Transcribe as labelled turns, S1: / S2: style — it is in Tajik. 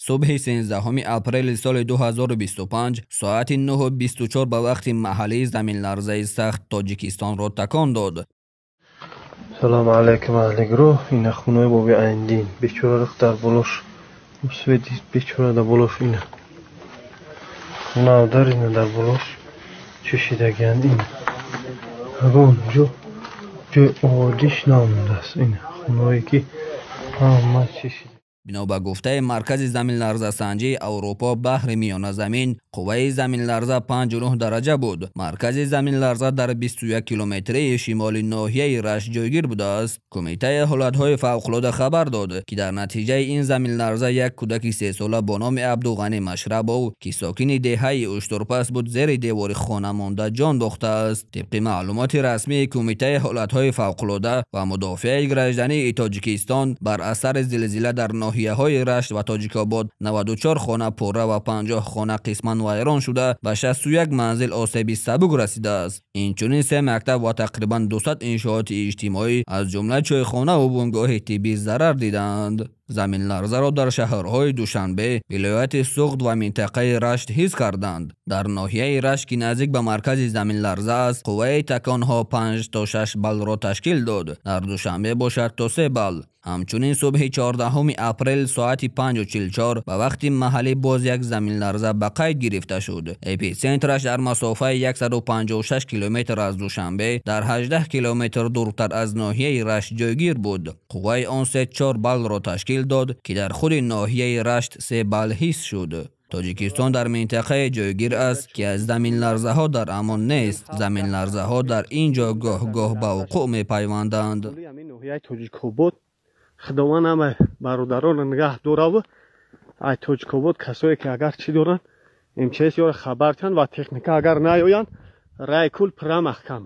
S1: Субҳи 13 апрели соли 2025 соати 9:24 ба вақти маҳаллӣ заминларзаи сахт Тоҷикистонро такон дод.
S2: Салому алайкум, аҳли гурӯҳ. Ина хунаи боби Айндин. Бечора рих дар болош. Свети бечора дар болош ина. Хунавдар ина дар болош чӯшидагианд ина. Ягон ҷо ҷои оддиш намондааст ина. Хунаое ки ҳама чишида.
S1: Бино ба гуфтаи Маркази заминларзасанҷии Аврупо баҳри Миёназамин, қувваи заминларза 5,9 дараҷа буд. Маркази заминларза дар 21 километрии шимоли ноҳияи Рашт ҷойгир будааст. Кумитаи ҳолатҳои фавқулода хабар дод, ки дар натиҷаи ин заминларза як кӯдаки сесола бо номи Абдуғанӣ Машрабов, ки сокини деҳаи Уштурпас буд, зери девори хона монда ҷон бохтааст. Тибқи маълумоти расмии Кумитаи ҳолатҳои фавқулода ва мудофиаи граждании Тоҷикистон, бар асари зилзила дар ноҳияҳои Рашт ва Тоҷикобод 94 хона пурра ва 50 хона қисман вайрон шуда, ба 61 манзил осеби сабук расидааст. Инчунин се мактаб ва тақрибан 200 иншооти иҷтимоӣ, аз ҷумла чойхонаву бунгоҳи тиббӣ зарар дидаанд. Заминларзаро дар шаҳрҳои Душанбе, вилояти Суғд ва минтақаи Рашт ҳис карданд. Дар ноҳияи Рашт, ки наздик ба маркази заминларза аст, қувваи таконҳо 5 то 6 баллро ташкил дод. Дар Душанбе бошад то 3 балл. Ҳамчунин субҳи 14 апрел соати 5:44 ба вақти маҳаллӣ боз як заминларза ба қайд гирифта шуд. Эпитсентраш дар масофаи 156 километр аз Душанбе, дар 18 километр дуртар аз ноҳияи Рашт ҷойгир буд. Қувваи он 3,4 баллро ташкил дод, ки дар худи ноҳияи Рашт 3 балл ҳис шуд. Тоҷикистон дар минтақае ҷойгир аст, ки аз заминларзаҳо дар амон нест. Заминларзаҳо дар ин ҷо гоҳ-гоҳ ба вуқӯъ мепайванданд.
S2: Ноҳияи Тоҷикобод Худованд ҳама бародаронро нигаҳ дораву ай Тоҷикобод касое ки агар чӣ доранд, МЧС ёро хабар кунанд ва техника агар наёянд, рай кул пура маҳкам.